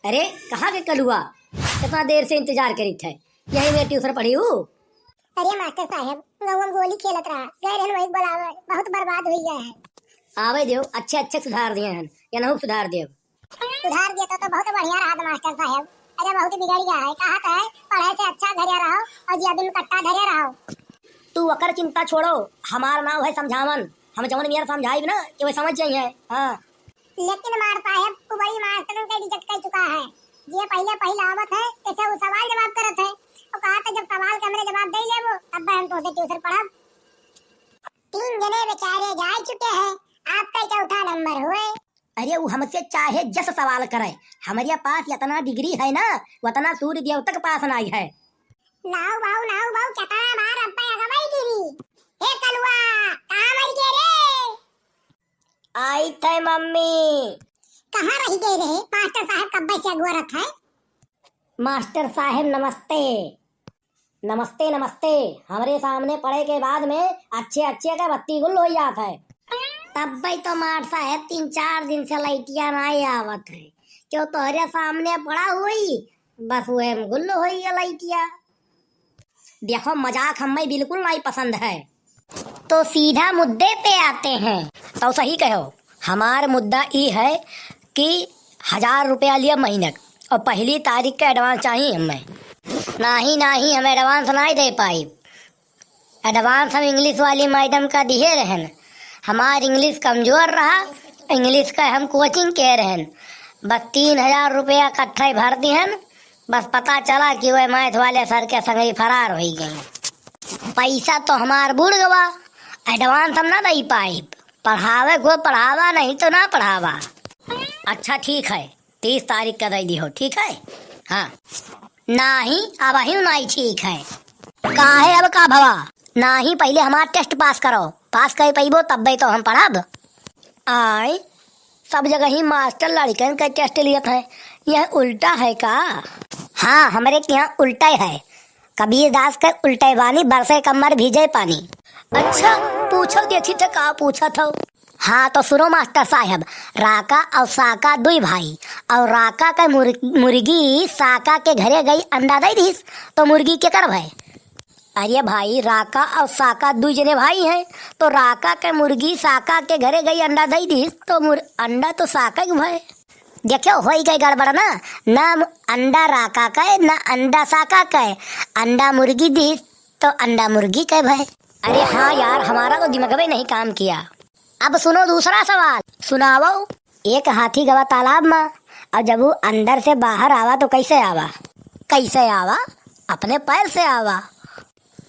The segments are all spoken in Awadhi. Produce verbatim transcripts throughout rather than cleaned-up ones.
अरे, कहाँ के कलुआ? कितना देर से इंतजार करित है, यही में ट्यूशन पढ़ी हूँ। अरे मास्टर साहब, गौवा में गोली खेलत रहा, गए रहन वही बोलावे, बहुत बर्बाद हुई गया है। आवे देव, अच्छे अच्छे सुधार दिए हैं, या नहुक सुधार देव। सुधार दिए तो, तो बहुत बढ़िया रहा था मास्टर साहब। अरे बहुत बिगड़ गया है, कहा तो है पढ़े से अच्छा घरे रहो और जिया दिन कट्टा धरे रहो। तू ओकर चिंता छोड़ो, हमार नाव है समझावन, हम जवन मेर समझाइब ना कि वह समझ जाइए। हाँ। लेकिन मार साहब, वो बड़ी मास्टरन के इज्जत कर चुका है। जे पहिले पहिले आवत है, ऐसे वो सवाल जवाब करत है। वो कहा था, "जब सवाल के हमरे जवाब दे लेबो, तब हम तोसे ट्यूशन पढ़ब।" तीन जने बेचारे जा चुके हैं, आपका चौथा नंबर हुए। अरे, वो हमसे चाहे जस सवाल करे, हमरे पास इतना डिग्री है ना, उतना सूर्य देव तक पास नहीं है। नाऊ बाऊ, नाऊ बाऊ, कितना बार अब्बे अगवाई गिरी। हे कलुआ, कहाँ मर गए रे? आई थे मम्मी। कहाँ रह गए रहे? मास्टर साहब कब्बे से अगोरत है। मास्टर साहब नमस्ते। नमस्ते, नमस्ते। हमरे सामने पढ़े के बाद में अच्छे, अच्छे का बत्ती गुल हो जात है। तब भाई तो मास्टर साहब तीन चार दिन से लइटिया ना आवत है। क्यों तोहरे सामने पढ़ा हुई, बस वह गुल होई है लइटिया। देखो, मजाक हमें बिल्कुल नहीं पसंद है। तो सीधा मुद्दे पे आते हैं। तो सही कहो, हमार मुद्दा ई है कि हजार रुपया लिया महीने का और पहली तारीख का एडवांस चाहिए हमें। नाही, नाही, हम एडवांस नहीं दे पाई। एडवांस हम इंग्लिश वाली मैडम का दिए रहन। हमार इंग्लिश कमजोर रहा, इंग्लिश का हम कोचिंग के रहन। बस तीन हजार रुपया इकट्ठा ही भर दिहन। बस पता चला कि वह मैथ वाले सर के संग ही फरार हुई गई। पैसा तो हमार बुड़ गवा, एडवांस हम ना दे पाइब। पढ़ावे को पढ़ावा, नहीं तो ना पढ़ावा। अच्छा ठीक है, तीस तारीख का दे दिहो, ठीक है? हाँ। नाही, अबहिउ नाही ठीक है। काहे, अब का भवा? नाही, पहिले हमार टेस्ट पास करो, पास कर पइबो तब्बे तो हम पढ़ब। आय, सब जगह ही मास्टर लड़कन के टेस्ट लियत हैं, यह उल्टा है का? हाँ, हमरे के यहाँ उल्टा है। कबीर दास के उल्टे बानी, बरसे कमर भीजे पानी। अच्छा, पूछो देखी थे का पूछत हो। हाँ, तो सुनो मास्टर साहब, राका और साका दुई भाई, और राका के मुर-, मुर्गी साका के घरे गई, अंडा दे दीस, तो मुर्गी केकर भय? अरे भाई, राका और साका दुई जने भाई हैं, तो राका के मुर्गी साका के घरे गई, अंडा दे दीस, तो मुर-, अंडा तो साका के भय। देखियो, होई गई गड़बड़ ना, ना अंडा राका के, ना अंडा साका के, अंडा मुर्गी दीस, तो अंडा मुर्गी के भय। अरे हाँ यार, हमारा तो दिमागवे नहीं काम किया। अब सुनो दूसरा सवाल। सुनाओ। एक हाथी गवा तालाब में, और जब वो अंदर से बाहर आवा तो कैसे आवा? कैसे आवा? अपने पैर से आवा।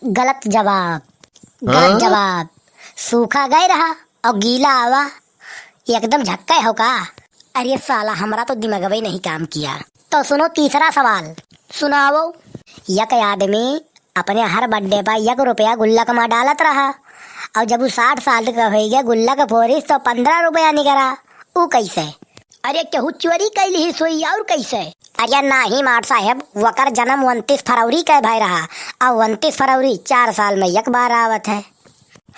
गलत जवाब, गलत हाँ? जवाब। सूखा गए रहा और गीला आवा, एकदम झक्के हो का? अरे साला, हमरा तो दिमागवे नहीं काम किया। तो सुनो तीसरा सवाल। सुनाओ। एक आदमी अपने हर बर्थडे पर एक रुपया गुल्लक में डालत रहा, और जब वो साठ साल का हो गया, गुल्लक फोरिस तो पन्द्रह रुपया निकरा। ऊ कैसे? अरे केहू चोरी कैली ही सोई, और कैसे? अरे नाही मार साहेब, वकर जन्म उनतीस फरवरी के भय रहा, और उनतीस फरवरी चार साल में एक बार आवत है।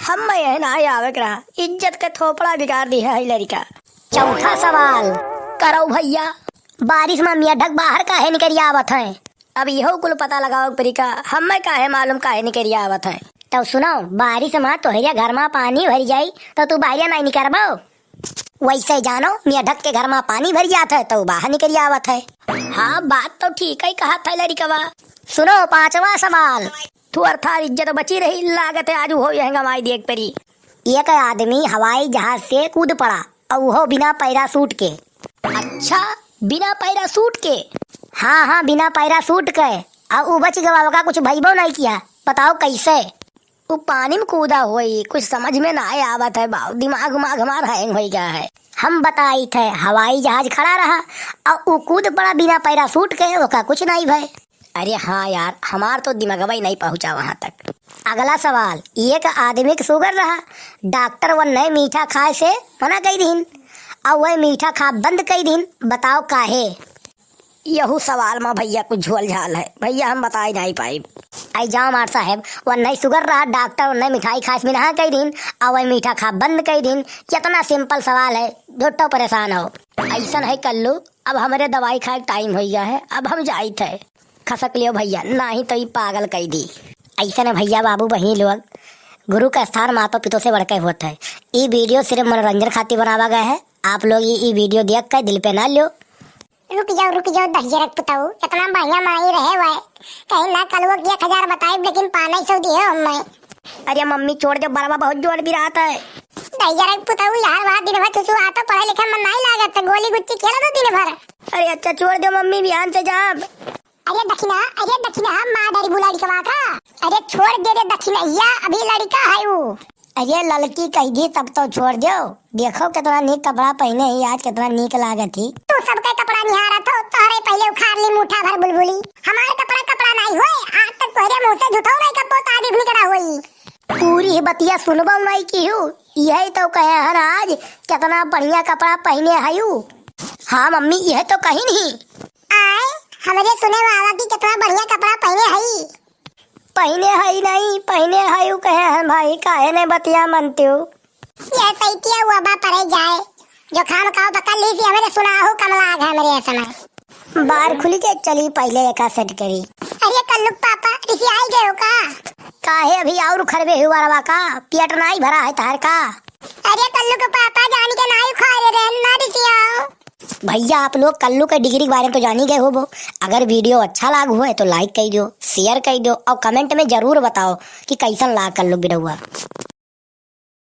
हम में यह ना आवे के रहा, इज्जत के थोपड़ा बिगाड़ दी है लड़का। चौथा सवाल। करो भैया। बारिश में मेढक बाहर काहे निकल आवत है? अब यहो कुल पता लगाओ के परी का, हमें काहे मालूम काहे निकल आवत है? तो सुनो, बारिश में तोहरे घर में पानी भर जाई तो तू बाहर नहीं निकरबो। वैसे जानो, मेढक के घर में पानी भर जात है तो बाहर निकल आवत है। हाँ, बात तो ठीक ही कहा था लड़कवा। सुनो पांचवा सवाल। थुअर थार इज्जत बची रही, लागत है आज हो यह गवाई देख परी। एक आदमी हवाई जहाज से कूद पड़ा, और वो बिना पैराशूट के। अच्छा, बिना पैराशूट के? हाँ, हाँ, बिना पैराशूट के। और वो बच गवा, ओका कुछ भइबो नहीं किया। बताओ कैसे? वो पानी में कूदा होई, कुछ समझ में ना आवत है बाबू, दिमाग उमाग हमार हैंग हो गया है। हम बताई थे, हवाई जहाज खड़ा रहा और वो कूद पड़ा बिना पैराशूट के, ओका कुछ नहीं भय। अरे हाँ यार, हमार तो दिमागवा ही नहीं पहुँचा वहाँ तक। अगला सवाल, एक आदमी के शुगर रहा, डॉक्टर वन्ने मीठा खाए से मना कई दीन, और वह मीठा खा बंद कई दीन, बताओ काहे? यहू सवाल में भैया कुछ झोल झाल है, भैया हम बताई नहीं पाइब। आई जाओ मार साहेब, वन्ने शुगर रहा, डॉक्टर वन्ने मिठाई खाए से मना कई दीन, और वह मीठा खा बंद कई दीन। कितना सिंपल सवाल है, झूठो परेशान हो। ऐसन है कल्लू, अब हमरे दवाई खाए के टाइम होइ गया है, अब हम जाइत है। खसक लियो भइया, नाही तो ई पागल कइ दी। अइसन भइया बाबू बहिनी लोग, गुरु का स्थान मातो पितो से बढ़ के होत है। ई वीडियो सिर्फ मनोरंजन खातिर बनावा गया है। आप लोग ई, ई वीडियो देख के दिल पे ना लियो। रुक जाओ, रुक जाओ, दहिजरक पुतऊ, इतना बढ़िया माई रहे हुए, कहीं ना कलुआ के एक हजार बताइब, लेकिन पाँच सौ दियो हमें। अरे मम्मी छोड़ दो, बरवा बहुत जोर बिरात है। दहिजरक पुतऊ यार, वहाँ दिन भर चुचू आतो, पढ़े लिखे मन नहीं लागत, गोली गुच्ची खेला दो दिन भर। अरे अच्छा छोड़ दो मम्मी, बिहान से जाब। अरे दखिना, अरे दखिना, माँ डरी बुला लड़कवा का। अरे छोड़ दे रे दखिनैया, अभी लड़का है ऊ। अरे ललकी कह दी तब तो छोड़ दो। देखो कितना नीक कपड़ा पहने ही, आज कितना नीक लागत ही। तू सबके कपड़ा निहारत हो, तोहरे पहले उखाड़ ली मुठा भर बुलबुली। हमार कपड़ा कपड़ा नहीं होए, आज तक तोहरे मुंह से झूठो नहीं कब्बो तारीफ निकला होई। पूरी ही बतिया सुनबो नहीं की हूँ, यही तो कहे हन आज कितना बढ़िया कपड़ा पहने हयू। हाँ मम्मी, यह तो कही नहीं। आए, हमरे सुने वाला की कितना बढ़िया कपड़ा पहने हई। पहने हई नहीं, पहने हयू कहे हन भाई, काहे नहीं बतिया मनते हो? यह सही किया हुआ बा परे जाए, जो खाम खाओ बकल ली थी, हमरे सुनाहू कम लाग है हमरे समय। बार खुली के चली पहले एका सेट करी। अरे कल्लू के पापा, रिसियाई गए हो का? काहे अभी और खरबे हुआ रवा का? पेट नाई भरा है तहर का? अरे कल्लू के पापा जान के नाई खा रहे रहे, ना रिसियाओ। भइया आप लोग कल्लू के डिग्री के बारे में तो जानी गए होबो। अगर वीडियो अच्छा लाग हुए तो लाइक कइ दो, शेयर कइ दो और कमेंट में जरूर बताओ कि कैसन लाग कल्लू बिडौआ।